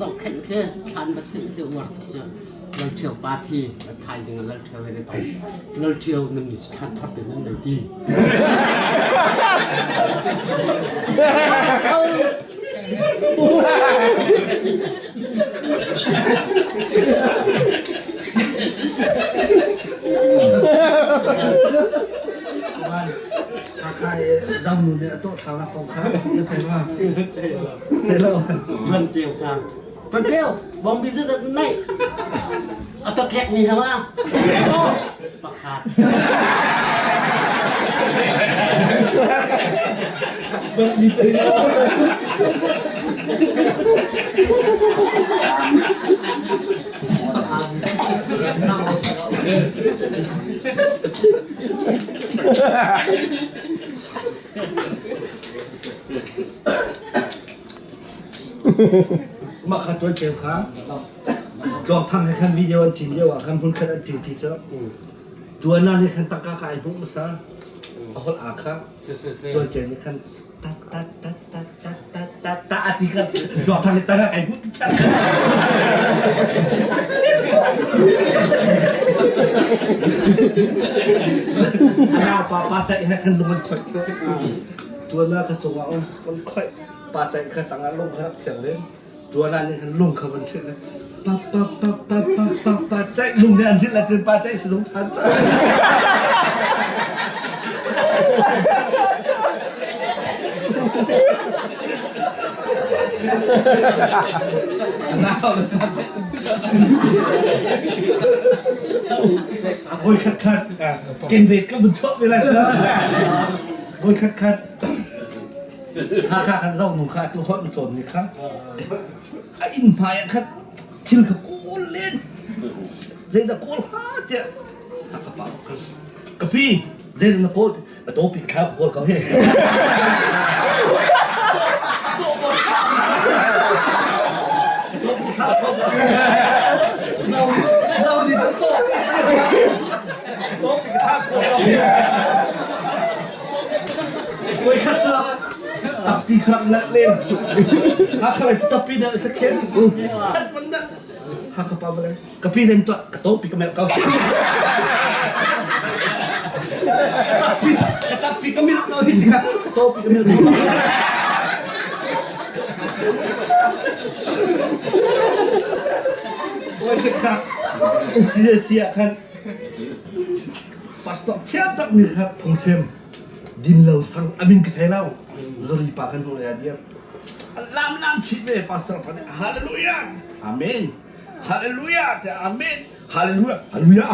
Zohkhenh khi thlan va thim khi uar tuk cu Lalṭhio pa thi a thaizing ah Lalṭhio he nan tong. Lalṭhio nan ni thlan thar te nan nei ti. Hakha i Zangnu nih a tuah ṭhang kong kha na thei ma? Thei lo. Ṭuan ceu kha. Ṭuan ceu, bawngbi zazat na neih. A toklek mi ha ma? Pakhat. Mi thei lo. Mah kha ṭuan ceu kha Tluangthang he khan video an ṭin lio ah khan hmunkhat an ṭin ṭi cu ṭuan ah nih khan tangka kha ai hmuh hmasa a holh aa kha ṭuan ceu nih khan tat tat tat tat tat tat tat tat a ti kha Tluangthang nih tangka kai hmuh ti cang. A naupa pa caih he khan lung an khoih Ṭuan ah ka cungah um kan khoih pa caih kha tangah lung kha rak thiang len ṭuan ah nih khan lung kha van hrilh le pa pa pa pa pa pa pa caih lung nih an hrilh ahcun pa caih sizung phan cang. Voikhat khat kenret ka vun chuah ve lai cu. Voikhat khat Hakha khan zonu kha tu hot na cawn mi kha a inn hmai ah khat thil kha kawl len zeidah kawl hnga tiah Hakha pa ka pi zeidah na kawl a topi thla ka kawl ko hi Voikhat cu tappi kha rak nalh len. Hakha lai cu tappi nalh sa khen. Chat man dah. Hakha pa vale. Ka pi len tuah ka topi ka melh ko. Ka tappi ka tappi ka milh ko hi tikah ka topi ka milh ko. Voikhat kha sia sia khan Pastor thiam tak mi kha phungchim din lo sang amin ka thei lo zuri pa kan hmu le diam lam lam chih ve pastor pa nih hallelujah amen hallelujah te amen hallelujah hallelujah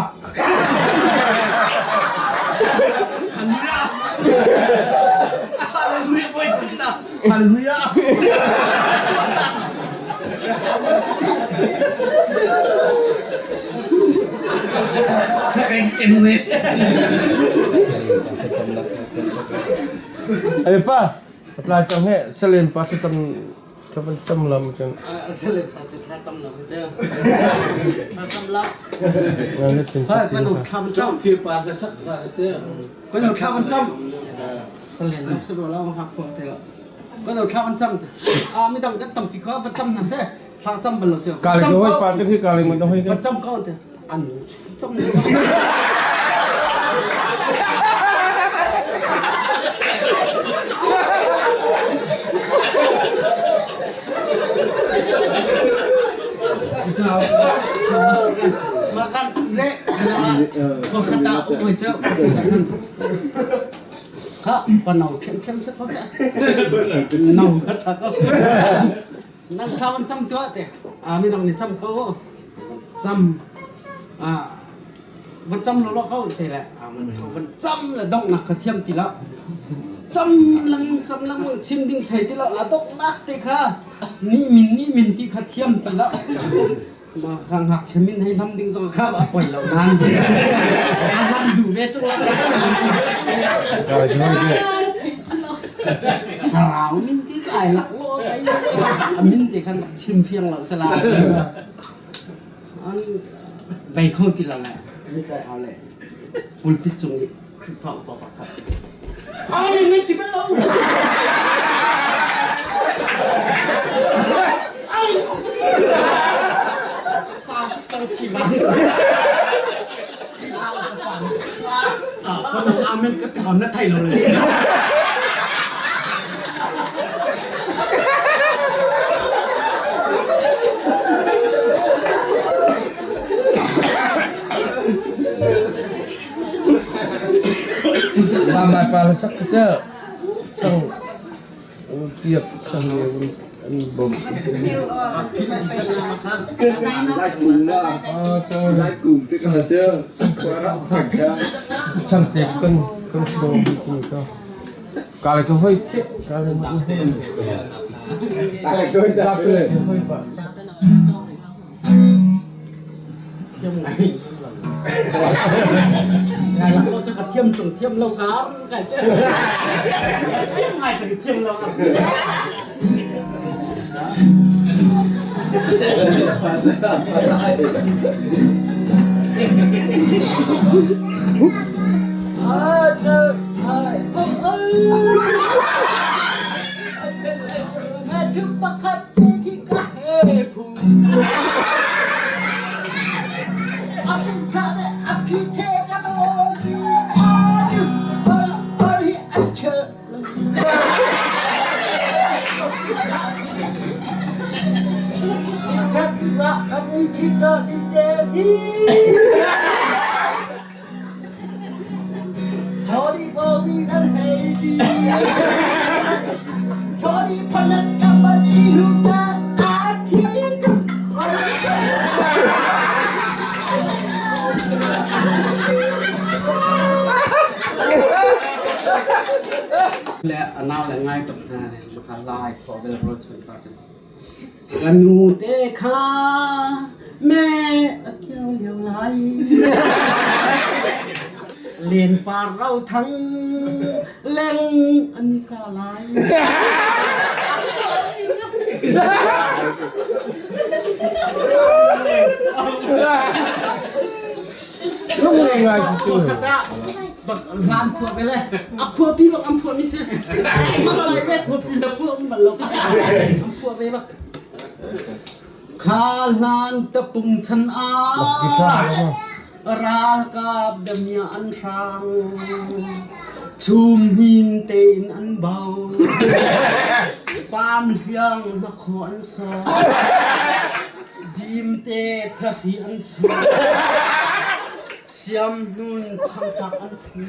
hallelujah hallelujah voi na hallelujah Ai pa, tlai cang he salen pa si tam tam tam lam cun. Salen pa si thla tam lam cu. Thla tam lam. Hai kan thla cham thi pa ka sak ba te. Kan thla kan cham. Salen no se lo la hak ko te la. Kan thla kan cham. A mi dang kan tampi kha van cham hna seh. Thla cam bal lo cu. Kali ko hoi pa te khi kali mun hoi. Van cham ko te. An cham Makan le ko khata oi cheu kha panau ṭhiam ṭhiam se kho sa no kha tha ko nang thla van cam tuah te a mi dang nih cam ko cam a van cam lo lo ko te le a van cam le donghnak kha thiam ti lo cam lang cam lang chim ding thei ti lo a donghnak te kha ni min ni min ti kha thiam ti lo Mah ngakchia min hei hlam ding zong kha a poi lo nain a hlam duh ve ṭung lo. Thlarau min ti ai lak lo ai a min te khan rak chim fiang lo sala an vei kho ti lo le mi kai hau le pulpit cung i Khrihfa upa pakhat ai ngai ti bal lo ai. tang si va. Amen ka ti na thai lo le. Mai pa la sak te sang tiak sang an bom. Sang te kan kan so ka kala ka hoi che kala kala hoi pa. Thiam ngai. Ngai lak lo cu ka thiam tung thiam lo kar kai che. Thiam ngai ka thiam lo. Pakhat khi ka he phu. Le a nau le ngai tuk hna ne kha lai khawh bel rawl chun pa cun ka nu te kha me a kio lio lai len par rau thang leng an ka lai. Lung ngai si tu. Bak lan phua ve le a khua pi bak am phua mi si mak lai ve khua pi la phua um bal lo am phua ve bak kha hlan ta pung chan a Ralkap damiah an hrang, chum hnin tein an bo. Pam hliang hnakhaw an sawh, dimte thahri an char, siamhnun changchak an fur.